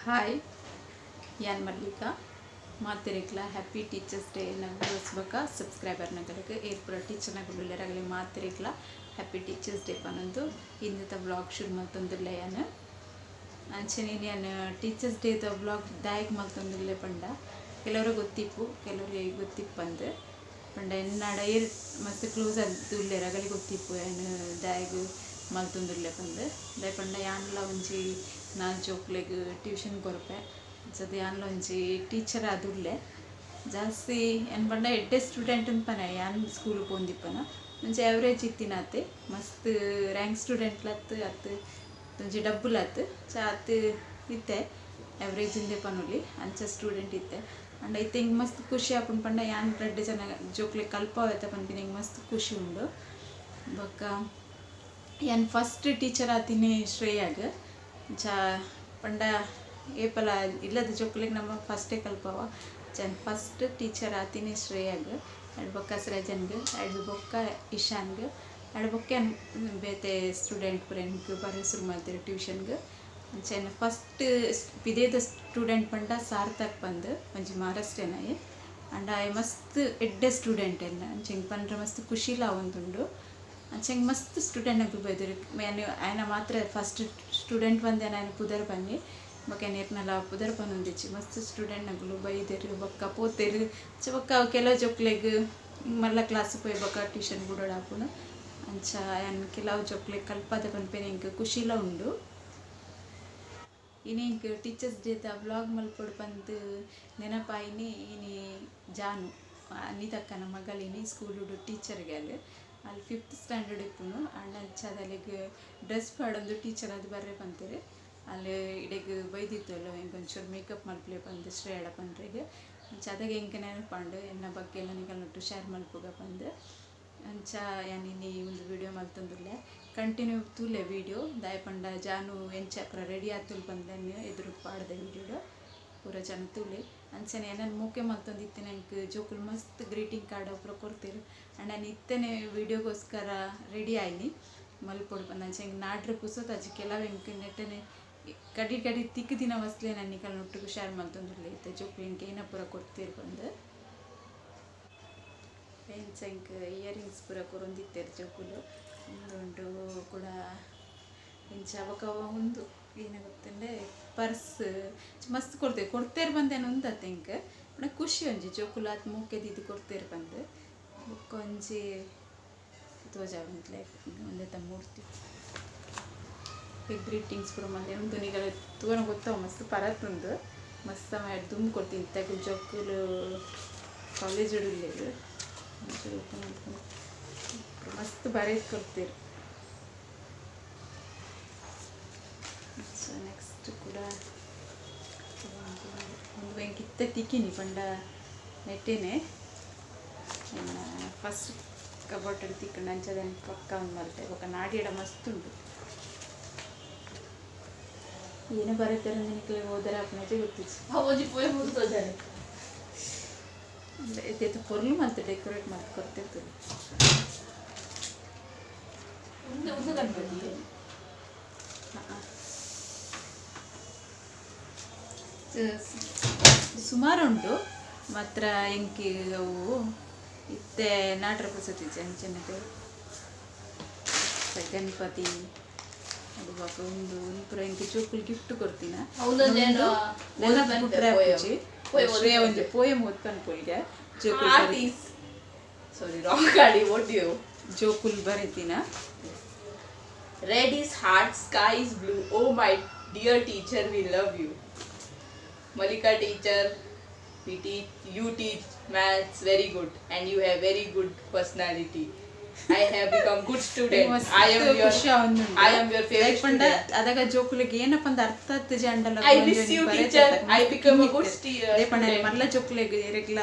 Hi, ಯಾನ್ ಮಲ್ಲಿಕಾ ಮಾತೆರೆಗ್ಲ happy teachers day. ಬೊಕ ಸಬ್ಸ್ಕ್ರೈಬರ್ ನಗಲಗ್ ಏರ್ಪುರ ಟೀಚರ್ ನಗಲು ಮಾತೆರೆಗ್ಲ ಹ್ಯಾಪಿ ಟೀಚರ್ಸ್ ಡೇ ಪನೊಂದು ಇಂದತ ವ್ಲಾಗ್ ಶುರು ಮಲ್ತೊಂದುಲ್ಲೆ ಯಾನ್. ಅಂಚನೆ ಯಾನ್ ಟೀಚರ್ಸ್ ಡೇದ ವ್ಲಾಗ್ ದಾಯೆಗ್ ಮಲ್ತೊಂದುಲ್ಲೆ ಪಂಡ ಕೆಲವರು ಗೊತ್ತಿಪ್ಪು ಕೆಲವರು ಗೊತ್ತಿಪ್ಪಂದು ಪಂಡ ಎನ್ನಾಡ ಏರ್ ಮಸ್ತ್ ಕ್ಲೋಸ್ ಆದುಲ್ಲೆರ್ ಅಗಲಿ ಗೊತ್ತಿಪ್ಪು ಯಾನ್ ದಾಯೆಗ್ ಮಲ್ತೊಂದುಲ್ಲೆ ಪಂದ್. ದಾಯೆ ಪಂಡ ಯಾನ್ಲ ಒಂಜಿ ನಾಲ್ ಜೋಕ್ಲೆಗ್ ಟ್ಯೂಷನ್ ಕೊರ್ಪೆ, ಅಂಚದ ಯಾನ್ಲ ಒಂಜಿ ಟೀಚರ್ ಆದುಲ್ಲೆ. ಜಾಸ್ತಿ ಏನ್ ಪಂಡ ಎಡ್ಡೆ ಸ್ಟೂಡೆಂಟ್ ಪನ ಯಾನ್ ಸ್ಕೂಲ್ ಪೋಂದಿಪ್ಪನ ಒಂಜಿ ಆ್ಯಾವ್ರೇಜ್ ಇತ್ತಿನಾತೆ, ಮಸ್ತ್ ರ್ಯಾಂಕ್ ಸ್ಟೂಡೆಂಟ್ಲತ್ತು ಅತ್ತು ಒಂಜಿ ಡಬ್ಬುಲತ್ತು ಚ ಅತ್ತು ಇತ್ತೆ ಆ್ಯಾವ್ರೇಜ್ ಇಂದೆ ಪನೊಲಿ ಅಂಚ ಸ್ಟೂಡೆಂಟ್ ಇತ್ತೆ. ಅಂಡ ಇತ್ತೆ ಹಿಂಗೆ ಮಸ್ತ್ ಖುಷಿ ಆಪುಂಡು ಪಂಡ ಯಾನ್ ರಡ್ಡ್ ಜನ ಜೋಕ್ಲೆಗ್ ಕಲ್ಪಾವೆತ ಪನ್ಪಿನ ಹಿಂಗೆ ಮಸ್ತ್ ಖುಷಿ ಉಂಡು. ಬೊಕ್ಕ ಯಾನ್ ಫಸ್ಟ್ ಟೀಚರ್ ಆತಿನಿ ಶ್ರೇಯಾಗ್. ಅಂಚ ಪಂಡ ಏಪಲ ಇಲ್ಲದ ಜೋಕ್ಲೆಗ್ ನಮ್ಮ ಫಸ್ಟೇ ಕಲ್ಪವ. ಜನ್ ಫಸ್ಟ್ ಟೀಚರ್ ಆತಿನಿ ಶ್ರೇಯಾಗ್, ಎಡ್ ಬೊಕ್ಕ ಸೃಜನ್ಗ್, ಎಡ್ ಬೊಕ್ಕ ಇಶಾನ್ಗ್, ಎಡ್ ಬೊಕ್ಕ ಬೇತೆ ಸ್ಟೂಡೆಂಟ್ ಪೂರ ಬರೆ ಶುರು ಮಲ್ತೆರ್ ಟ್ಯೂಷನ್ಗ್. ಅಂಚ ಫಸ್ಟ್ ಪಿದೇದ ಸ್ಟೂಡೆಂಟ್ ಪಂಡ ಸಾರ್ಥಕ್ ಪಂದ್ ಒಂಜಿ ಮಹಾರಾಷ್ಟ್ರನಾಯೆ. ಅಂಡ ಆಯೆ ಮಸ್ತ್ ಎಡ್ಡೆ ಸ್ಟೂಡೆಂಟ್ ಎನ್ನ, ಅಂಚ ಹಿಂಗೆ ಪಂಡ್ರೆ ಮಸ್ತ್ ಖುಷಿಲ ಆವೊಂದುಂಡು. ಅಂಚ ಹಿಂಗೆ ಮಸ್ತ್ ಸ್ಟೂಡೆಂಟ್ ನಕುಲು ಬೈದೆರ್. ಯಾನ್ ಆಯನ ಮಾತ್ರ ಫಸ್ಟ್ ಸ್ಟೂಡೆಂಟ್ ಬಂದೆ ಆಯನ ಪುದರ್ ಬನ್ನಿ ಬೊಕ್ಕ ಏರ್ನಲ ಪುದರ್ ಪನೊಂದಿಜ್ಜಿ. ಮಸ್ತ್ ಸ್ಟೂಡೆಂಟ್ ನಕುಲು ಬೈದೆರ್ ಬೊಕ್ಕ ಪೋತೆರ್. ಅಂಚ ಬೊಕ್ಕ ಕೆಲವು ಜೋಕ್ಲೆಗ್ ಮಲ್ಲ ಕ್ಲಾಸ್ ಪೋಯಿ ಬೊಕ್ಕ ಟ್ಯೂಷನ್ ಬುಡೋಡಾಪುಂಡು. ಅಂಚ ಯಾನ್ ಕೆಲವು ಜೋಕ್ಲೆಗ್ ಕಲ್ಪಾದ ಪನ್ಪಿನ ಎಂಕ್ ಖುಷಿಲ ಉಂಡು. ಇನಿ ಎಂಕ್ ಟೀಚರ್ಸ್ ಡೇದ ವ್ಲಾಗ್ ಮಲ್ಪೊಡು ಪಂದ್ ನೆನಪಾಯಿನಿ ಇನಿ ಜಾನು ಅನಿತಕ್ಕನ ಮಗಳಿನಿ ಸ್ಕೂಲುಡು ಟೀಚರ್ ಗ್ಯಾಲ್. ಅಲ್ಲಿ ಫಿಫ್ತ್ ಸ್ಟ್ಯಾಂಡರ್ಡ್ ಇಪ್ಪುನು. ಅಂಡ ಅಂಚಾದ ಅಲೆಗ್ ಡ್ರೆಸ್ ಪಾಡೊಂದು ಟೀಚರ್ ಆದ್ ಬರ್ರೆ ಪಂತೆರ್. ಅಲ್ಲಿ ಇಡೆಗ್ ಬೈದಿತ್ತಲ್ಲ ಎಂಕ್ ಒಂಚೂರು ಮೇಕಪ್ ಮಲ್ಪುಲೆ ಪಂದ್ ಶ್ರೇಯಡ ಪಂಡ್ರೆಗ್. ಅಂಚ ಅದಗ ಎಂಕ್ ನೆನಪಾಂಡ್ ಎನ್ನ ಬಗ್ಗೆ ಎಲ್ಲ ನಿಕಲ್ನೊಟ್ಟು ಶೇರ್ ಮಲ್ಪುಗ ಪಂದ್. ಅಂಚ ಯಾನ್ ಇನಿ ಒಂದು ವಿಡಿಯೋ ಮಲ್ತೊಂದುಲ್ಲೆ, ಕಂಟಿನ್ಯೂ ತೂಲೆ ವಿಡಿಯೋ. ದಾಯೆ ಪಂಡ ಜಾನು ಎಂಚ ಪೂರ ರೆಡಿ ಆತುಲ್ ಪಂದ್ ಎದುರು ಪಾಡ್ದೆ ವಿಡಿಯೋಡು ಪೂರ ಜನ ತೂಲೆ. ಅಂಚನೆ ಎನನ್ ಮೋಕೆ ಮಲ್ತೊಂದಿತ್ತಿನ ಎಂಕ್ ಜೋಕುಲು ಮಸ್ತ್ ಗ್ರೀಟಿಂಗ್ ಕಾರ್ಡ್ ಪೂರ ಕೊರ್ತೆರ್. ಅಂಡ್ ನಾನು ಇತ್ತನೆ ವಿಡಿಯೋಗೋಸ್ಕರ ರೆಡಿ ಆಯ್ನಿ ಮಲ್ಪೊಡು ಪಂದ್. ಅಂಚ ಎಂಕ್ ನಾಡ್ರೆ ಪುಸೊತಾಜಿ ಕೆಲವು ಎಂಕ್ ನೆಟ್ಟನೆ ಕಡಿ ಕಡಿ ತಿಕ್ಕಿದಿನ ವಸ್ಲೆ ನಾನು ನಿಕಲ್ನೊಟ್ಟುಗು ಶೇರ್ ಮಲ್ತೊಂದುಲ್ಲೆ. ಇತ್ತೆ ಜೋಕುಲು ಎಂಕ್ ಏನ ಪೂರ ಕೊರ್ತೆರ್ ಪಂದ್. ಎಂಚ ಎಂಕ್ ಇಯರಿಂಗ್ಸ್ ಪೂರ ಕೊರೊಂದಿತ್ತೆರ್ ಜೋಕುಲು. ಉಂದುಂಡು ಕೂಡ ಇಂಚ ಬೊಕ ಉಂದು ಏನ ಗೊತ್ತುಂಡೆ ಪರ್ಸ್ ಮಸ್ತ್ ಕೊಡ್ತೇವೆ ಕೊಡ್ತೇರ್ ಬಂದೇನು ಉಂದತ್ತೆ ಎಂಕ್. ಪಂಡ ಖುಷಿ ಒಂಜಿ ಜೋಕುಲು ಆತ್ ಮೋಕೆ ದೀದ್ ಕೊಡ್ತೇರ್ ಪಂದ್. ಬೊಕ್ಕ ಒಂಜಿ ತೋಜಾವಂತ್ಲೆ ಒಂದೆತ ಮೂರ್ತಿ ಗ್ರೀಟಿಂಗ್ಸ್ ಪೂರ ಮಂದೆ ಉಂದು ನಿಗಲ ತೂವನ ಗೊತ್ತಾವ ಮಸ್ತ್ ಪರತುಂದು ಮಸ್ತ್ ಸಮಯ ದುಂಬು ಕೊಡ್ತೀನಿ. ಇತ್ತೆ ಜೋಕುಲು ಕಾಲೇಜ್ ಉಲ್ಲೆರ್ ಮಸ್ತ್ ಬರೇದ್ ಕೊಡ್ತೇರ್. ಸೊ ನೆಕ್ಸ್ಟ್ ಕೂಡ ಒಂದು ಎಂಕ್ ಇತ್ತೆ ತಿಕ್ಕಿನಿ ಪಂಡ ನೆಟ್ಟೆನೆ ಫಸ್ಟ್ ಕಬೋರ್ಡ್ ತಿಕ್ಕಂಡು ಅಂಚದ ಪಕ್ಕ ಒಂದು ಮಲ್ತೆ. ಬೊಕ್ಕ ನಾಡಿಯಡ ಮಸ್ತ್ ಉಂಡು. ಏನು ಬರೀತಾರೆ ನಿಕ್ಲೆ ಓದರ ಆಪುನಜಿ ಗೊತ್ತಿಜ್ಜಿ. ಒಂಜಿ ಪೋಯಮ್ ಉಂಡು ತೋಜಾಲೆ. ಇತ್ತೆ ಪೊರ್ಲು ಮಲ್ತ್ ಡೆಕೋರೇಟ್ ಮಲ್ತ್ ಕೊರ್ತಿರ್ತದೆ. ಉಂದು ಉಂದು ಗಣಪತಿ. ಸುಮಾರು ಉಂಟು ಮಾತ್ರ ಎಂಕ್ ಅವು ಇತ್ತೆ ನಾಟ್ರ ಪುಸತಿಜ್ಜಿ ಅಂಚನೆತೆ ಗಣಪತಿ ಅದು ಬೊಕ್ಕ ಉಂದು ಉಂದು ಪೂರ ಎಂಕ್ ಜೋಕುಲು ಗಿಫ್ಟ್ ಕೊರ್ತಿನ. ನೆನಪು ಬಿಟ್ರೆ ಆಪುಜಿ. ಶ್ರೇಯ ಒಂಜಿ ಪೋಯಮ್ ಓದ್ಪನ್ ಪೋಲ್ಗೆ ಜೋಕುಲು ಸಾರಿ ರಾಂಗ್ ಗಾಡಿ what you ಜೋಕುಲು ಬರೆತಿನ. Red is heart, sky is blue. Oh my dear teacher, we love you. Malika teacher, we teach you teach maths very good and you have very good personality. I have become good student. I am your ಖುಷಿ ಆವೊಂದುಂಡು. I am your favorite ದಾಯೆ ಪಂಡ student. ಅದಗ ಜೋಕುಲೆಗ್ ಏನಪ್ಪ ಅಂದ್ ಅರ್ಥ ಆತುಜಿ ಅಂಡಲ I miss you teacher. I become a good ದಾಯೆ ಪಂಡ student. ಮಲ್ಲ ಜೋಕುಲೆಗ್ ಎರೆಗ್ಲ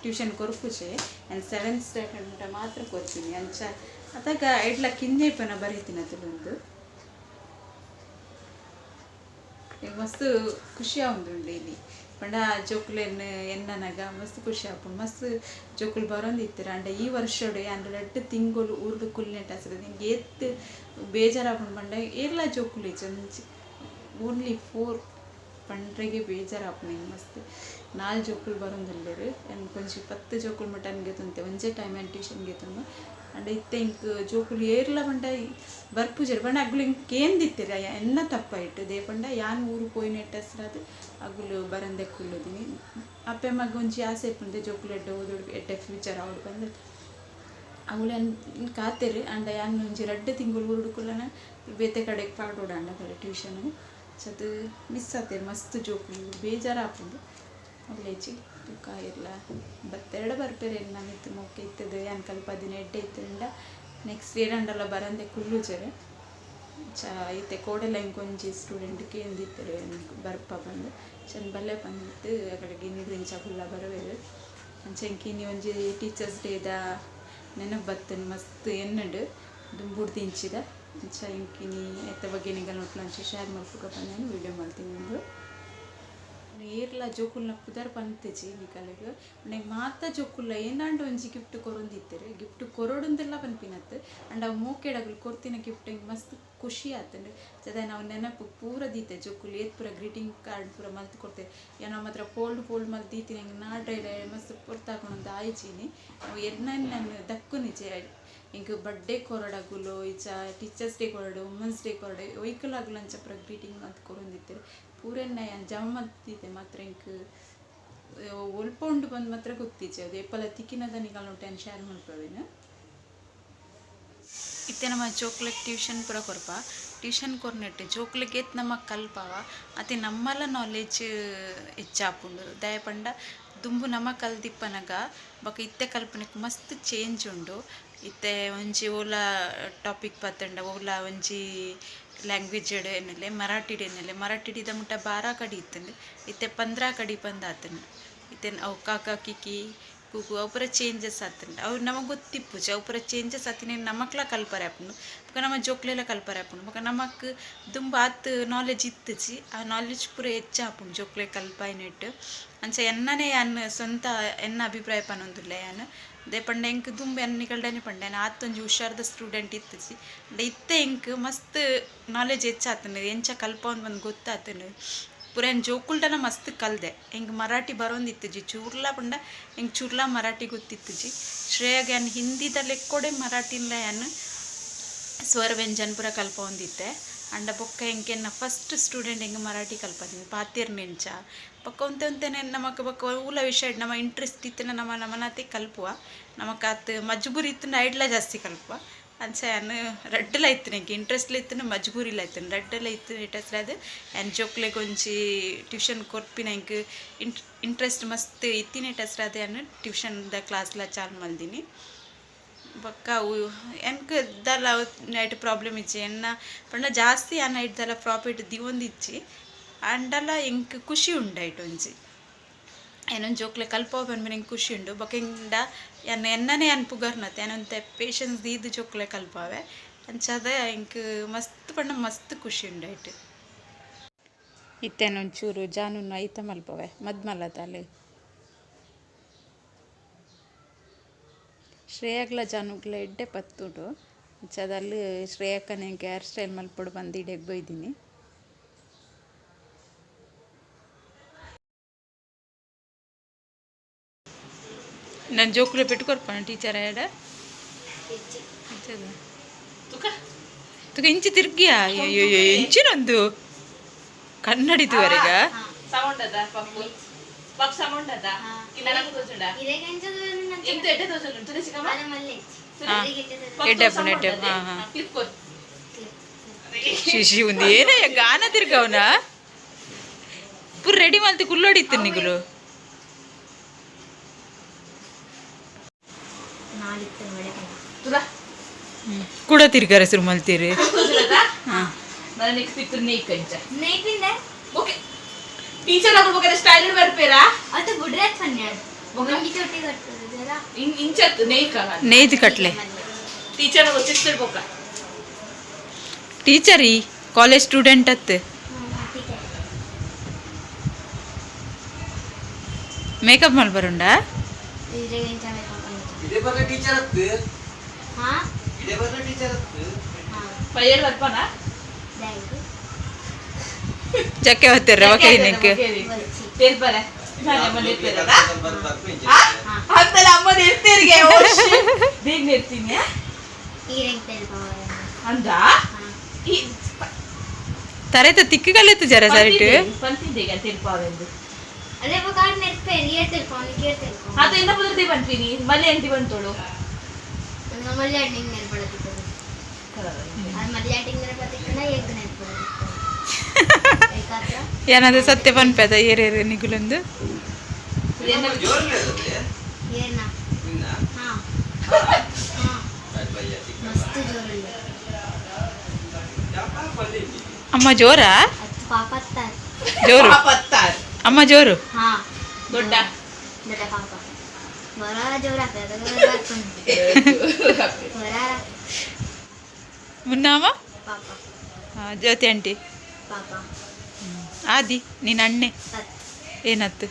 ಟ್ಯೂಷನ್ ಕೊರ್ಪುಜೆ ಅಂಡ್ ಸೆವೆಂತ್ ಸ್ಟ್ಯಾಂಡರ್ಡ್ ಮುಟ ಮಾತ್ರ ಕೊರ್ಪಿನಿ. ಅಂಚ ಅದಗ ಎಡ್ಲ ಕಿನ್ನೆ ಪನ ಬರೀತಿನ ತುಳುಂದು ಮಸ್ತ್ ಖುಷಿ ಆವೊಂದುಂಡು ಇಲ್ಲಿ. ಪಂಡ ಜೋಕುಲೆನ್ ಎನ್ನನಗ ಮಸ್ತ್ ಖುಷಿ ಆಪುಂಡು. ಮಸ್ತ್ ಜೋಕುಲು ಬರೊಂದಿತ್ತೆರ್. ಅಂಡ ಈ ವರ್ಷಡ್ ಯಾನ್ ರಡ್ಡ್ ತಿಂಗೊಲು ಊರುಡು ಕುಲ್ನೆಟ್ ಆಸರೆ ಎಂಕ್ ಏತ್ ಬೇಜಾರಾಪುಂಡು ಪಂಡ ಏರ್ಲ ಜೋಕುಲು ಇಜ್ಜಿ. ಒಂಜಿ ಓನ್ಲಿ 4 ಪಂಡ್ರೆಗೆ ಬೇಜಾರಾಪುನೆ ಮಸ್ತ್ 4 ಜೋಕುಲು ಬರೊಂದುಲ್ಲೆರ್ ಯಾನ್ ಒಂಜಿ 10 ಜೋಕುಲು ಮುಟ ಗೆತೊಂತೆ ಒಂಜೇ ಟೈಮ್ ಯಾನ್ ಟ್ಯೂಷನ್ ಗೆತೊಂದು ಅಂಡ ಇತ್ತೆ ಇಂಕ್ ಜೋಕುಲು ಏರ್ಲ ಪಂಡ ಬರ್ಪುಜೆರ್ ಪಂಡ ಅಗುಲು ಇಂಕ್ ಕೇಂದಿತ್ತೆರ್ ಎನ್ನ ತಪ್ಪಾಯಿಟ್ಟು they ಪಂಡ ಯಾನ್ ಊರು ಪೋಯಿನೆಟ್ಟಸ್ರಾದ್ ಅಗುಲು ಬರಂದೆ ಕುಲ್ಲುದಿನಿ ಅಪ್ಪೆ ಮಗ ಒಂಜಿ ಆಸೆ ಇಪ್ಪುಂಡು ಜೋಕುಲು ಎಡ್ಡೆ ಓದೊಡು ಎಡ್ಡೆ ಫ್ಯೂಚರ್ ಆವೊಡು ಪಂದ್ ಅಗುಲು ಯಾನ್ ಕಾತೆರ್ ಅಂಡ ಯಾನ್ ಒಂಜಿ 2 ತಿಂಗಳು ಊರುಡು ಕುಲ್ಲನ ಬೇತೆ ಕಡೆಗ್ ಪಾಡೊಡು ಅಂಡ ಕಡೆ ಟ್ಯೂಷನ್ ಚದು ಮಿಸ್ ಆತೆರ್ ಮಸ್ತ್ ಜೋಕುಲು ಬೇಜಾರಾಪುಂಡು ಅಲ್ಲೇಜಿ ಬೊಕ್ಕ ಇರ್ಲ ಬತ್ತೆರಡ ಬರ್ಪೆರ್ ಎನ್ನ ಮಿತ್ತ್ ಮೋಕೆ ಇತ್ತದ ಯಾನ್ ಕಲ್ಪದಿನ ಎಡ್ಡೆ ಇತ್ತುಂಡ ನೆಕ್ಸ್ಟ್ ಇಯರ್ ಅಂಡಲ ಬರಂದೆ ಕುಲ್ಲುಜೆರ್ ಚ ಇತ್ತೆ ಕೋಡೆಲ ಇಂಕೊಂಜಿ ಸ್ಟೂಡೆಂಟ್ ಕೇಂದಿತ್ತೆರ್ ಬರ್ಪ ಪಂದ್ ಚಂದ ಬಲ್ಲೆ ಪಂದಿತ್ತು ಅಕಡೆಗೆ ಇನ್ನಿದಿಂಚ ಕುಲ್ಲ ಬರುವೆರ್ ಅಂಚ ಎಂಕ್ ಇನಿ ಒಂಜಿ ಟೀಚರ್ಸ್ ಡೇದ ನೆನಪು ಬತ್ತುಂಡು ಮಸ್ತ್ ಎನ್ನುಂಡು ದುಂಬುಡ್ದಿಂಚಿದ ಅಂಚ ಎಂಕ್ ಇನಿ ಐತ ಬಗ್ಗೆ ನಿಗಲ್ ಅಂಚ ಶೇರ್ ಮಲ್ಪುಗ ಪಂದ್ ಯಾನ್ ವೀಡಿಯೋ ಮಲ್ತಿನಿ. ಏರ್ಲ ಜೋಕುಲ್ನ ಪುದರ್ ಪಂತಿಜಿ ನಿಕಲೆಗ್ ಉಂದೆಗ್ ಮಾತ ಜೋಕುಲ್ಲ ಏನಾಂಡ ಒಂಜಿ ಗಿಫ್ಟ್ ಕೊರೊಂದಿತ್ತೆರ್ ಗಿಫ್ಟ್ ಕೊರೊಡುಂದೆಲ್ಲ ಪನ್ಪಿನತ್ ಅಂಡ ಅವು ಮೋಕೆಡ್ ಅಗುಲು ಕೊರ್ತಿನ ಗಿಫ್ಟ್ ಎಂಕ್ ಮಸ್ತ್ ಖುಷಿ ಆತುಂಡು ಚದ ನಾವು ನೆನಪು ಪೂರ ದೀತೆ ಜೋಕುಲು ಏತ್ ಪೂರ ಗ್ರೀಟಿಂಗ್ ಕಾರ್ಡ್ ಪೂರ ಮಲ್ತ್ ಕೊರ್ತೆರ್ ಯಾನ್ ಅವು ಮಾತ್ರ ಫೋಲ್ಡ್ ಫೋಲ್ಡ್ ಮಲ್ತ್ ದೀತಿನಿ ಎಂಕ್ ನಾಡ್ರೆ ಮಸ್ತ್ ಪೊರ್ತಾಕೊಂಡೊಂದು ಆಯಿಜಿನಿ ಅವು ಎನ್ನ ದಕ್ಕುನಿಜೆ ಎಂಕ್ ಬರ್ಡೇ ಕೊರಡಗುಲು ಇಜ್ಜ ಟೀಚರ್ಸ್ ಡೇ ಕೊರಡು ವುಮೆನ್ಸ್ ಡೇ ಕೊರಡು ಒಯ್ಕಲ್ ಅಗುಲು ಅಂಚ ಪೂರ ಗ್ರೀಟಿಂಗ್ ಮಲ್ತ್ ಕೊರೊಂದಿತ್ತೆರ್ ಪೂರೆನ್ನ ಯಾನ್ ಜಮ ಮಲ್ತಿದ್ದೆ ಮಾತ್ರ ಎಂಕ್ ಒಲ್ಪ ಉಂಡು ಪಂದ್ ಮಾತ್ರ ಗೊತ್ತಿಜ್ಜಿ ಅದು ಏಪಲ ತಿಕ್ಕಿನದ ನಿಕಲ್ನ ಒಟ್ಟು ಯಾನ್ ಶೇರ್ ಮಲ್ಪುವೆನ್. ಇತ್ತೆ ನಮ್ಮ ಜೋಕ್ಲೆಗ್ ಟ್ಯೂಷನ್ ಪೂರ ಕೊರ್ಪ ಟ್ಯೂಷನ್ ಕೊರ್ನೆಟ್ ಜೋಕ್ಲೆಗ್ ಏತ್ ನಮ ಕಲ್ಪವ ಅತೆ ನಮ್ಮಲ ನಾಲೆಜ್ ಹೆಚ್ಚಾಪುಂಡು ದಾಯೆ ಪಂಡ ದುಂಬು ನಮ ಕಲ್ದಿಪ್ಪನಗ ಬೊಕ ಇತ್ತೆ ಕಲ್ಪನೆಗ್ ಮಸ್ತ್ ಚೇಂಜ್ ಉಂಡು. ಇತ್ತೆ ಒಂಜಿ ಓಲ ಟಾಪಿಕ್ ಪತ್ತಂಡ ಓಲ ಒಂಜಿ ಲ್ಯಾಂಗ್ವೇಜ್ ಎನ್ನಲೆ ಮರಾಠಿಡ್ ಎನ್ನಲೆ ಮರಾಠಿಡ್ ಇದ ಮುಟ್ಟ 12 ಕಡಿ ಇತ್ತುಂಡು ಇತ್ತೆ 15 ಕಡಿ ಪಂದ್ ಆತುಂಡು ಇತ್ತೆ ಅವು ಕಾಕ ಕಿಕಿ ಕುಕು ಅವು ಪೂರ ಚೇಂಜಸ್ ಆತುಂಡು ಅವು ನಮಗೆ ಗೊತ್ತಿಪ್ಪುಜಿ ಅವು ಪೂರ ಚೇಂಜಸ್ ಆತಿನ ನಮಕ್ಲ ಕಲ್ಪರೆ ಆಪುಂಡು ಬೊಕ ನಮ್ಮ ಜೋಕ್ಲೆಲ ಕಲ್ಪರೆ ಆಪುಂಡು ಬೊಕ ನಮಕ್ ದುಂಬು ಆತ್ ನಾಲೆಜ್ ಇತ್ತುಜಿ ಆ ನಾಲೆಜ್ ಪೂರ ಹೆಚ್ಚಾಪುಂಡು ಜೋಕ್ಲೆ ಕಲ್ಪಾಯಿನೆಟ್ ಅಂಚ ಎನ್ನನೇ ಯಾನ್ ಸ್ವಂತ ಎನ್ನ ಅಭಿಪ್ರಾಯ ಪನೊಂದುಲ್ಲೆ ಯಾನ್ they ಪಂಡ ಎಂಕ್ ದುಂಬು ಯಾನ್ ನಿಕಲ್ಡನೆ ಪಂಡೆ ಯಾನ್ ಆತೊಂಜಿ ಹುಷಾರ್ದ ಸ್ಟೂಡೆಂಟ್ ಇತ್ತುಜಿ ಅಂಡ ಇತ್ತೆ ಎಂಕ್ ಮಸ್ತ್ ನಾಲೆಜ್ ಹೆಚ್ಚಾತುಂಡು ಎಂಚ ಕಲ್ಪೊಂದು ಬಂದು ಗೊತ್ತಾತುಂಡು ಪೂರ ಯಾನ್ ಜೋಕುಲ್ಡಲ ಮಸ್ತ್ ಕಲ್ದೆ ಎಂಕ್ ಮರಾಠಿ ಬರೋಂದಿತ್ತುಜಿ ಚೂರ್ಲ ಪಂಡ ಎಂಕ್ ಚೂರ್ಲ ಮರಾಠಿ ಗೊತ್ತಿತ್ತುಜಿ ಶ್ರೇಯಾಗ್ ಯಾನ್ ಹಿಂದಿದ ಲೆಕ್ಕೊಡೆ ಮರಾಠಿನ್ಲ ಯಾನ್ ಸ್ವರ ವ್ಯಂಜನ ಪೂರ ಕಲ್ಪೊಂದಿತ್ತೆ ಅಂಡ ಬೊಕ್ಕ ಎಂಕ್ ಎನ್ನ ಫಸ್ಟ್ ಸ್ಟೂಡೆಂಟ್ ಎಂಕ್ ಮರಾಠಿ ಕಲ್ಪದಿನಿ ಪಾತೆರ್ನೆಂಚ ಬೊಕ್ಕ ಒಂತೆ ಒಂತೆನೆ ನಮಕ್ ಬೊಕ್ಕ ಊಲ ವಿಷಯ ನಮ್ಮ ಇಂಟ್ರೆಸ್ಟ್ ಇತ್ತಿನ ನಮ್ಮ ನಮನಾತೆ ಕಲ್ಪುವ ನಮಕ್ ಆತ್ ಮಜ್ಬೂರಿ ಇತ್ತುಂಡ ಐಡ್ಲ ಜಾಸ್ತಿ ಕಲ್ಪುವ ಅಂಚ ಯಾನ್ ರಡ್ಡಲ ಇತ್ತಿನ ಎಂಕ್ ಇಂಟ್ರೆಸ್ಟ್ಲ ಇತ್ತುಂಡು ಮಜ್ಬೂರಿಲ ಇತ್ತುಂಡು ರಡ್ಡಲ ಇತ್ತು ಇಂಟ್ರೆಸ್ಟ್ ಅದು ಯಾನ್ ಜೋಕ್ಲೆಗ್ ಒಂಜಿ ಟ್ಯೂಷನ್ ಕೊರ್ಪಿನ ಎಂಕ್ ಇಂಟ್ರೆಸ್ಟ್ ಮಸ್ತ್ ಇತ್ತಿನ ಇಂಟ್ರೆಸ್ಟ್ ಅದು ಯಾನ್ ಟ್ಯೂಷನ್ದ ಕ್ಲಾಸ್ಲ ಚಾಲು ಮಲ್ದಿನಿ. ಬೊಕ್ಕ ಅವು ಎಂಕ್ ದಾಲ ನೈಟ್ ಪ್ರಾಬ್ಲಮ್ ಇಜ್ಜಿ ಎನ್ನ ಪಂಡ ಜಾಸ್ತಿ ಯಾನ್ ಐಟ್ ದಾಲ ಪ್ರಾಫಿಟ್ ದಿವೊಂದಿಜ್ಜಿ ಅಂಡಲ ಎಂಕ್ ಖುಷಿ ಉಂಡು ಐಟ್ ಒಂಜಿ ಏನೊಂದು ಜೋಕ್ಲೆ ಕಲ್ಪವ ಪನ್ಪಿನ ಎಂಕ್ ಖುಷಿ ಉಂಡು ಬೊಕ್ಕ ಎಂಡ ಯಾನ್ ಎನ್ನನೇ ಯಾನ್ ಪುಗರ್ನತೆ ಯಾನ್ ಒಂತೆ ಪೇಷನ್ಸ್ ದೀದ್ ಜೋಕ್ಲೆ ಕಲ್ಪವೆ ಅಂಚಾದ ಎಂಕ್ ಮಸ್ತ್ ಪಂಡ ಮಸ್ತ್ ಖುಷಿ ಉಂಡು ಐಟ್. ಇತ್ತೆ ಒಂಚೂರು ಜಾನುನ್ ಐತ ಮಲ್ಪವೆ ಮದ್ಮಲ್ಲತಾಲ್ ಶ್ರೇಯಾಗ್ಲ ಜಾನುಗ್ಲ ಎಡ್ಡೆ ಪತ್ತುಂಡು ಅಂಚಾದ ಶ್ರೇಯಕ್ಕನ ಎಂಕ್ ಹೇರ್ ಸ್ಟೈಲ್ ಮಲ್ಪೊಡು ಪಂದ್ ಇಡೆಗ್ ಬೈದಿನಿ. ನಾನು ಜೋಕುಲೆ ಪೆಟ್ಟು ಕೊರ್ಪನ ಟೀಚರ್ ಆಯಡ ತುಕ ಇಂಚಿ ತಿರ್ಗಿಯಾ ಅಯ್ಯೋ ಇಂಚಿನೊಂದು ಕನ್ನಡಿ ತುವರೆಗ ಸೌಂಡ್ ಅದ ಪಪ್ಪು ಪಪ್ ಸೌಂಡ್ ಅದ ಕಿನ್ನ ನಂಗೆ ತೋಜುಂಡ ಎಂತ ಎಡ್ಡೆ ತೋಜುಂಡು ತುಳಸಿ ಕಮ್ಮ ಎಡ್ಡೆ ಎಡ್ಡೆ ಹಾ ಹಾ ಕ್ಲಿಪ್ ಕೊರ್ ಶಿಶಿ ಒಂದು ಏನಯ್ಯ ಗಾನ ತಿರ್ಗವನ ಪೂರ ರೆಡಿ ಮಲ್ತಿ ಕುಲ್ಲೋಡಿತ್ತು ನಿಗುಲು ಕೂಡ ತಿರ್ಗಾರೆ ಶುರು ಮಲ್ತೀರಿ. ನಾನು ನೆಕ್ಸ್ಟ್ ಇತ್ತು ನೇಕ್ ಕಂಚ ಓಕೆ ಟೀಚರ್ ಅಗುಲು ಬೊಕ ಸ್ಟೈಲ್ ಬರ್ಪೇರಾ ಅದು ಬುಡ್ರಾತ್ ಪನ್ಯಾಡ್ ಒಂಜಿ ಚೋಟಿ ಕಟ್ಟುದಲ್ಲ ಇಂಚತ್ತು ನೇಕ್ ನೇಯ್ದು ಕಟ್ಲೆ ಟೀಚರ್ ಅಗುಲು ಚಿಸ್ತರ್ ಬೊಕ ಟೀಚರ್ ಈ ಕಾಲೇಜ್ ಸ್ಟೂಡೆಂಟ್ ಅತ್ತು ಮೇಕಪ್ ಮಲ್ಪರುಂಡ ಇದೇ ಬರ್ಲ ಟೀಚರ್ ಅತ್ತು ಹಾ ಇದೇ ಬರ್ಲ ಟೀಚರ್ ಅತ್ತು ಹಾ ಪೈಯರ್ ಬರ್ಪನಾ thank you. ಚಕ್ಕೆ ಹೊತ್ತಾರೆ ಒಕೆರಿನಿಕ್. ತೆಲ್ಪರೆ ಅಮ್ಮ ನೆರ್ಪೇರಲ್ಲ ಅಂತಲ್ಲ ಅಮ್ಮ ನೆರ್ಪೇರಿಗೆ ಬೇಗ ನೆರ್ತೀನಿ. ಈರೆಂಗ್ ತೆಲ್ಪವ. ಅಂದ. ತರೆತ ತಿಕ್ಕುಗಲೆತ್ತು ಜರ ಸರಿಟ್. ಪಂತಿದ್ದೆ ತೆಲ್ಪಾವೆಂದು. ಅದೇ ಕಾಡ್ ನೆರ್ಪೇರು ಏರ್ ತೆಲ್ಪವ ಏರ್ ತೆಲ್ಪವ. ಅದು ಎನ್ನ ಪುದರ್ದೆ ಪನ್ಪಿನಿ ಮಲ್ಲೆ ಅಂಟಿ ಬಂತೋಳು. ನಂಗೆ ಮಲ್ಲೆ ಅಂಟಿಂಗ್ ನೆರ್ಪಡತಿತ್ತದು. ಅದು ಮಲ್ಲೆ ಅಂಟಿಂಗ್ ನೆರ್ಪತಿಕ್ಕನ ಎಗ್ ನೆರ್ಪಡತಿತ್ತು ಏಕಾತ್ರ. ಏನಾದ್ರು ಸತ್ಯ ಪನ್ಪೆದ ಏರೇರು ನಿಗುಲೊಂದು. ಏರ್ನ ಹಾ ಹಾ ಮಸ್ತ್ ಜೋರುಳ್ಳಿ. ಅಮ್ಮ ಜೋರಾ? ಅದು ಪಾಪತ್ತಾರ್. ಜೋರು. ಪಾಪತ್ತಾರ್. ಅಮ್ಮ ಜೋರು. ಹಾ. ದೊಡ್ಡ ದೊಡ್ಡ ಪಾಪ ಬರ ಜೋರು ಆಗ್ತದೆ ಬರ. ಮುನ್ನಾಮ. ಪಾಪ. ಹಾ, ಜ್ಯೋತಿ ಆಂಟಿ. ಪಾಪ. ಆದಿ ನೀನು ಅಣ್ಣೆ. ತತ್. ಏನತ್ತು?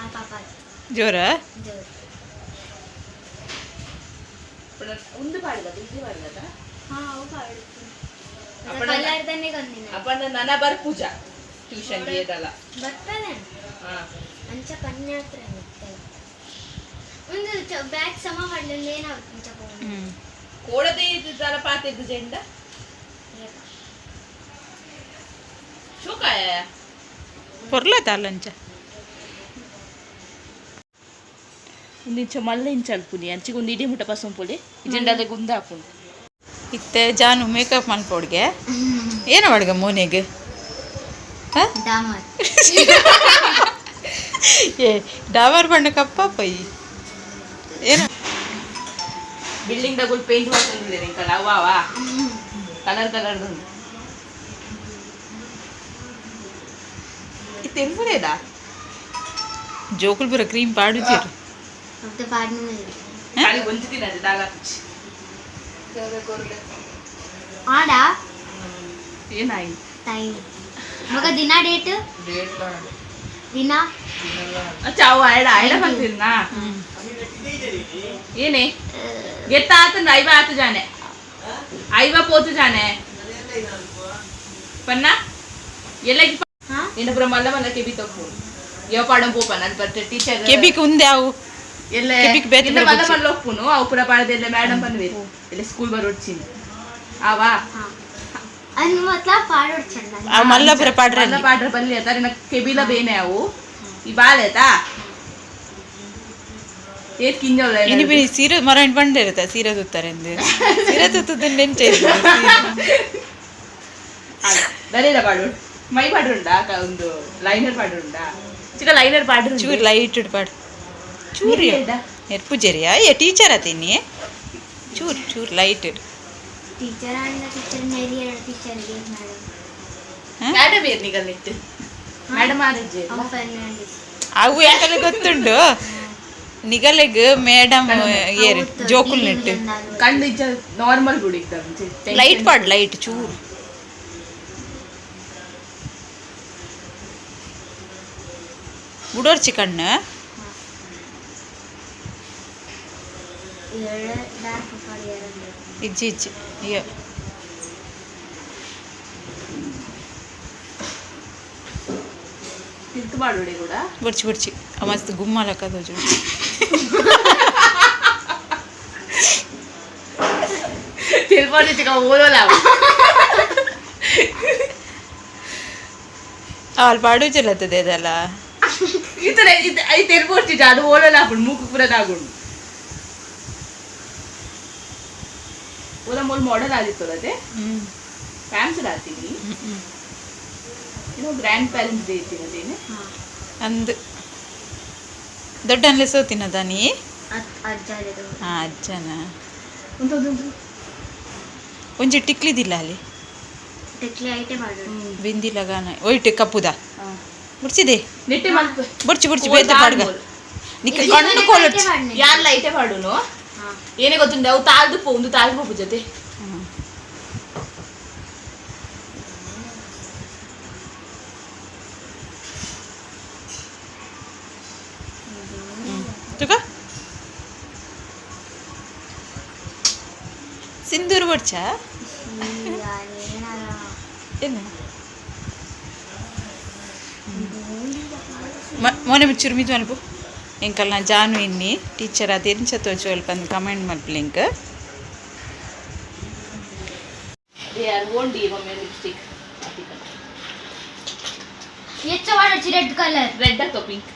ಆ ಪಾಪ. ಜೋರಾ? ಜೋರು. ಒಂದು ಪಾಡ್ದ ಇದು ಪಾಡ್ದದ. ಹಾ ಅವು ಪಾಡುತ್ತೆ. ಅಪ್ಪಣ- ಕಲ್ಲಾರ್ದನೆ ಕಂದಿನ. ಅಪ್ಪಣ್ಣ ನನ ಬರ್ ಪೂಜಾ ಟ್ಯೂಷನ್ ಏದಲ್ಲ. ಬರ್ತದೆ. ಹಾ. ಅಂಚ ಪನ್ಯಾತ್ರ ಒಂದು ಬ್ಯಾಗ್ ಸಮ ಮಾಡಲಿಲ್ಲ ಏನಾಗುತ್ತೆ ಅಂಚ. ಹ್ಮ್. ಕೋಡದೆ ಇದ್ದಿದ್ದಲ್ಲ ಪಾತೆದ್ದು ಜೆಂಡ ಶೋಕಾಯ. ಪೊರ್ಲತ ಅಲ್ಲಂಚ. ಒಂದು ಇಂಚ ಮಲ್ಲ ಇಂಚ ಅಲ್ಪುನಿ ಅಂಚಿಗೆ ಒಂದು ಇಡೀ ಮುಟ್ಟ ಪಸಂಪುಲಿ ಇಜೆಂಡಾದ ಗುಂದ ಹಾಪುಂಡು. ಇತ್ತೆ ಜಾನು ಮೇಕಪ್ ಮನ್ಪೋಡ್ಗೆ ಏನು ಅಡ್ಗೆ ಮೋನೆಗೆ? ಹಾ? ಡಾಮರ್. ಏ ಡಾಮರ್ ಬಣ್ಣ ಕಪ್ಪ ಪೈ ಏನು? ಬಿಲ್ಡಿಂಗ್ ದಾಗ ಪೇಂಟ್ ಮಾಡ್ಕೊಂಡಿದ್ದಾರೆ ಇಂಕಲ್ಲ ಅವ ಕಲರ್ ಕಲರ್ ತೆಲ್ಪುರೇದಾ. ಜೋಕುಲ್ಪುರ ಕ್ರೀಮ್ ಪಾಡುಜೀರು. ಮತ್ತೆ ಪಾಡಿನ. ಖಾಲಿ ಒಂಜಿ ದಿನ ಅದು ದಾಲ ಪಿಚ್ಚಿ. ಆಡ. ಏನಾಯ್ತು? ಟೈಮ್ ಮಗ ದಿನ ಡೇಟ್ ದಿನ. ಅಚ್ಚ ಅವು ಆಯ್ಡ ಆಯ್ಡ ಬಂದಿಲ್ಲ ಏನೇ ಗೆತ್ತ ಆತ ಐವ ಆತು ಜಾನೆ ಐವ ಪೋತು ಜಾನೆ ಪನ್ನ ಎಲ್ಲ. ಹಾ. ಏನಪುರ ಮಲ್ಲ ಮಲ್ಲ ಕೆಬಿ ತಪ್ಪು ಯವ ಪಾಡಂ ಪೋಪನ ಅಲ್ಲಿ ಬರ್ತೆ ಟೀಚರ್. ಕೆಬಿಕ್ ಉಂದೆ ಅವು. ಎಲ್ಲ. ಕೆಬಿಕ್ ಬೇತೆ. ಎಲ್ಲ ಮಲ್ಲ. ಬೊಚ್ಚಿ. ಮಲ್ಲ ಒಪ್ಪುನು ಅವು ಪುರ ಪಾಡದೆ ಮೇಡಮ್ ಪನ್ವೇರು ಎಲ್ಲ ಸ್ಕೂಲ್ ಬರೋಡ್ಚಿನ ಆವಾ. ಹಾ ಅನ್ ಮತ್ಲ ಪಾಡೋಡ್ ಚಂದ. ಆ ಮಲ್ಲಪುರ ಪಾಡ್ರ. ಮಲ್ಲ ಪಾಡ್ರ ಬಲ್ಲಿ ಆತ ನಿನ್ನ ಕೆಬಿಲ ಬೇನೆ ಅವು ಈ ಬಾಲೆ ಆತಾ ಏತ್ ಕಿಂಜೋಲ. ಇನಿ ಬಿ ಸೀರೆ ಮರ ಬಂಡಿರುತ್ತೆ ಸೀರೆ ತುತ್ತಾರೆ ಎಂದು ಸೀರೆ ತುತ್ತದ ನೆಂಚೆ. ದರೇದ ಪಾಡು ಮೈ ಪಾಡುಂಡಾ ಒಂದು ಲೈನರ್ ಪಾಡುಂಡಾ ಚಿಕ್ಕ ಲೈನರ್ ಪಾಡು. ಚೂರು ಲೈಟ್ ಪಾಡು ಚೂರು. ನೆರ್ಪು ಜರಿಯಾ ಏ ಟೀಚರ್ ಆತೀನಿ ಚೂರು ಚೂರು ಲೈಟ್. ಟೀಚರ್ ಅಂಡ ಟೀಚರ್ ನೆರಿ ಎರಡು ಟೀಚರ್ಗೆ ಮೇಡಮ್. ಮೇಡಮ್ ಏರ್ ನಿಗಲ್ ಇಟ್ಟು ಮೇಡಮ್ ಆರಿಜ್ಜೆ. ಅವ ಫರ್ನಾಂಡಿಸ್. ಅವು ಯಾಕಲ್ಲ ಗೊತ್ತುಂಡು ನಿಗಲೆಗ್ ಮೇಡಮ್ ಏರು ಜೋಕುಲ್ ನೆಟ್ಟು. ಕಣ್ಣು ಇಜ್ಜ ನಾರ್ಮಲ್ ಗುಡಿ ಇದ್ದ. ಲೈಟ್ ಪಾಡ್ ಲೈಟ್ ಚೂರು. ಬುಡೋರ್ಚಿ ಕಣ್ಣು. ಏಳು ಡಾರ್ಕ್ ಪಾಡಿ ಎರಡು. ಇಜ್ಜಿ ಇಜ್ಜಿ ಅಯ್ಯೋ. ತಿಂತು ಮಾಡೋಡೆ ಕೂಡ. ಬುಡ್ಚಿ ಬುಡ್ಚಿ ಮಸ್ತ್ ಗುಮ್ಮಲಕ್ಕದ. ತಿಳ್ಕೊಂಡು ಚಿಕ್ಕ ಓದೋಲ್ಲ. ಅಲ್ಲಿ ಪಾಡು ಚೆಲ್ಲತ್ತದೆ ಅದಲ್ಲ. ಈ ತರ ಇದು I ತೆಲ್ಪೊಡ್ಚಿ ಅದು ಓಲೋಲ ಹಾಕೊಂಡು ಮೂಕು ಪೂರ ತಾಗುಂಡು ಓಲ ಮೂಲ ಮಾಡೆಲ್ ಆದಿತ್ತಲ್ಲ ಅದೇ. ಹ್ಮ್. ಫ್ಯಾನ್ಸ್ ಆತೀನಿ. ಹ್ಮ್. ಏನೋ ಗ್ರ್ಯಾಂಡ್ ಪೇರೆಂಟ್ಸ್ ಡೇ ಇತ್ತೀನಿ ಅದೇನೆ. ಹಾ. ಅಂದು ದೊಡ್ಡ ಸೋತಿನದ ನೀ. ಅಜ್ಜ. ಹಾ ಅಜ್ಜನ. ಒಂದೊಂದು. ಒಂಜಿ ಟಿಕ್ಲಿದಿಲ್ಲ ಅಲ್ಲಿ. ಟೆಕ್ಲಿ ಐಟೆ ಮಾಡೋದು. ಬಿಂದಿ ಲಗಾನ ಒಯ್ಟ್ ಕಪ್ಪುದ ಬುಡ್ಚಿದೆ. ನೆಟ್ಟೆ ಮಲ್ಪ. ಬುಡ್ಚಿ ಬುಡ್ಚಿ ಬೇತೆ ಪಾಡ್ಗ ನಿಕ್ಕ ಕಣ್ಣು ಕೋಲೊಡ್ಚಿ. ಯಾರ್ಲ ಐಟೆ ಪಾಡುನು. ಹಾ. ಏನೇ ಗೊತ್ತುಂಡೆ ಅವು ತಾಳ್ದು ಪೋ ಒಂದು ತಾಳ್ದು ಪೋಪು ಜೊತೆ. ತುಕ ಸಿಂಧೂರು ಬಡ್ಚ. ಏನಾರ. ಏನು? ಮೋನೆ ಮುಚ್ಚುರು ಮಿಜು ಮಲ್ಪ ಎಂಕಲ್ನ ಜಾನು ಇನ್ನಿ ಟೀಚರ್ ಅದು ಎಂಚ ತೋಜುವಲ್ಪ ಕಮೆಂಟ್ ಮಲ್ಪಲಿಂಕ್ ಲಿಪ್ಸ್ಟಿಕ್ ಹೆಚ್ಚು ವಾಡೊಚ್ಚಿ ರೆಡ್ ಕಲರ್ रेड तो पिंक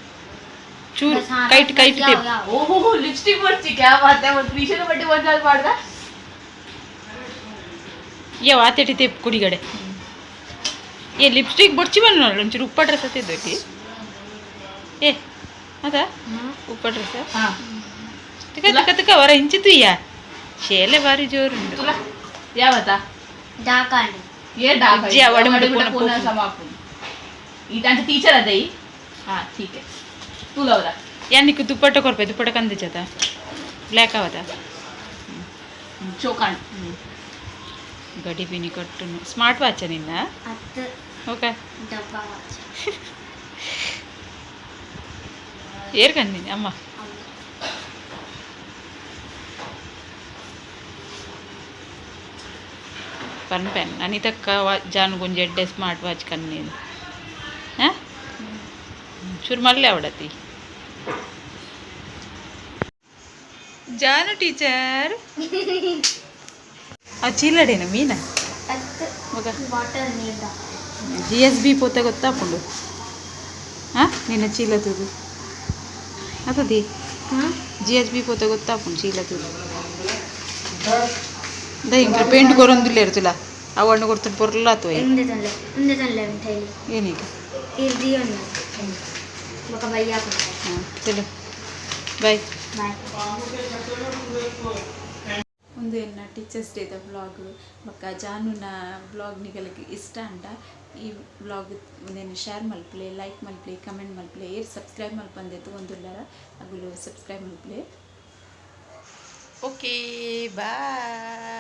ಚೂರು ಕೈಟ್ ಕೈಟ್ ಟೇಪ್ ओहो लिपस्टिक मर्ची क्या बात है क्रिशन बर्थडे वन साल ಮಾಡ್ದ ಏ ವಾತೆಟಿ ತೇಪ್ ಕುಡಿಗಡೆ ಏ ಲಿಪ್ಸ್ಟಿಕ್ ಬೊಡ್ಚಿ ಬಂದು ನೋಡು ಒಂಚೂರು ಉಪ್ಪ ಡ್ರೆಸ್ ಅತ್ತಿದ್ದೋಟಿ ಏ ಅದ ಉಪ್ಪ ಡ್ರೆಸ್ ಹಾ ತುಕ ತುಕ ತುಕ ಹೊರ ಇಂಚಿತು ಯಾ ಶೇಲೆ ಬಾರಿ ಜೋರುಂಡು ತುಲಾ ಯಾವತ್ತ ಡಾರ್ಕ್ ಅಂಡ್ ये डार्क ಅಜ್ಜಿ ಆ ವಡೆ ಮುಡ್ಡು ಪೋನ ಪೋನ ಸಮಾಪುನ್ ಈ ತಾಂಚ ಟೀಚರ್ ಅದ ಈ ಹಾ ठीक है ತುಲಾ ಅವರ ಯಾನಿಕ್ ದುಪ್ಪಟ್ಟ ಕೊರ್ಪೆ ದುಪ್ಪಟ್ಟ ಕಂದಿಚದ ಬ್ಲ್ಯಾಕ್ ಅವದ ಚೋಕಾಂಡ್ ಗಡಿ ಬಿನಿ ಕೊಟ್ಟುನು ಸ್ಮಾರ್ಟ್ ವಾಚ ನಿನ್ನ ಹತ್ತು ಓಕೆ ಡಬ್ಬ ವಾಚ್ ಏರ್ ಕಂದಿನಿ ಅಮ್ಮ ಪನ್ ಪೆನ್ ಅನಿತಕ್ಕ ಜಾನುಗೊಂಜಿ ಎಡ್ಡೆ ಸ್ಮಾರ್ಟ್ ವಾಚ್ ಕಣ್ಣೇನು ಹಾಂ ಚೂರು ಮಲ್ಲೆ ಅವಡತಿ ಜಾನು ಟೀಚರ್ ಆ ಚೀಲಡೇನ ಮೀನ ಹತ್ತು ಮಗ ವಾಟರ್ ನೀರ್ದ ಜಿ ಎಸ್ ಬಿ ಪೋತೆ ಗೊತ್ತಾಪುಂಡು ಹಾಂ ನಿನ್ನ ಚೀಲ ತೂದು ಅತದಿ ಜಿ ಎಸ್ ಬಿ ಪೋತೆ ಗೊತ್ತಾಪುಂಡು ಚೀಲ ತೂದು the ಇಂಕ ಪೇಂಟ್ ಕೊರೊಂದುಲ್ಲೇರು ತುಲ ಅವಣ್ಣು ಕೊಡ್ತು ಪೊರ್ಲಾತು ಉಂದೆ ತನ್ಲೆ ಉಂದೆ ತನ್ಲೆ ಉಂಟೈಲಿ ಏನೀಗ ಇರ್ದಿ ಒಂದು ಬೊಕ ಬಯ್ಯ ಹಾಂ ಚಲೋ ಬಾಯ್ ಬಾಯ್ ಒಂದು ಎನ್ನ ಟೀಚರ್ಸ್ ಡೇದ ವ್ಲಾಗ್ ಬೊಕ್ಕ ಜಾನುನ ವ್ಲಾಗ್ ನಿಗಲಿಗೆ ಇಷ್ಟ ಅಂಡ ಈ ವ್ಲಾಗ್ ಒಂದೇನು ಶೇರ್ ಮಲ್ಪಲೆ ಲೈಕ್ ಮಲ್ಪಲೆ ಕಮೆಂಟ್ ಮಲ್ಪಲೆ ಏರ್ ಸಬ್ಸ್ಕ್ರೈಬ್ ಮಲ್ಪಂದೆತ್ತು ಒಂದುಲ್ಲರ ಅಗುಲು ಸಬ್ಸ್ಕ್ರೈಬ್ ಮಲ್ಪಲೆ ಓಕೆ ಬಾಯ್.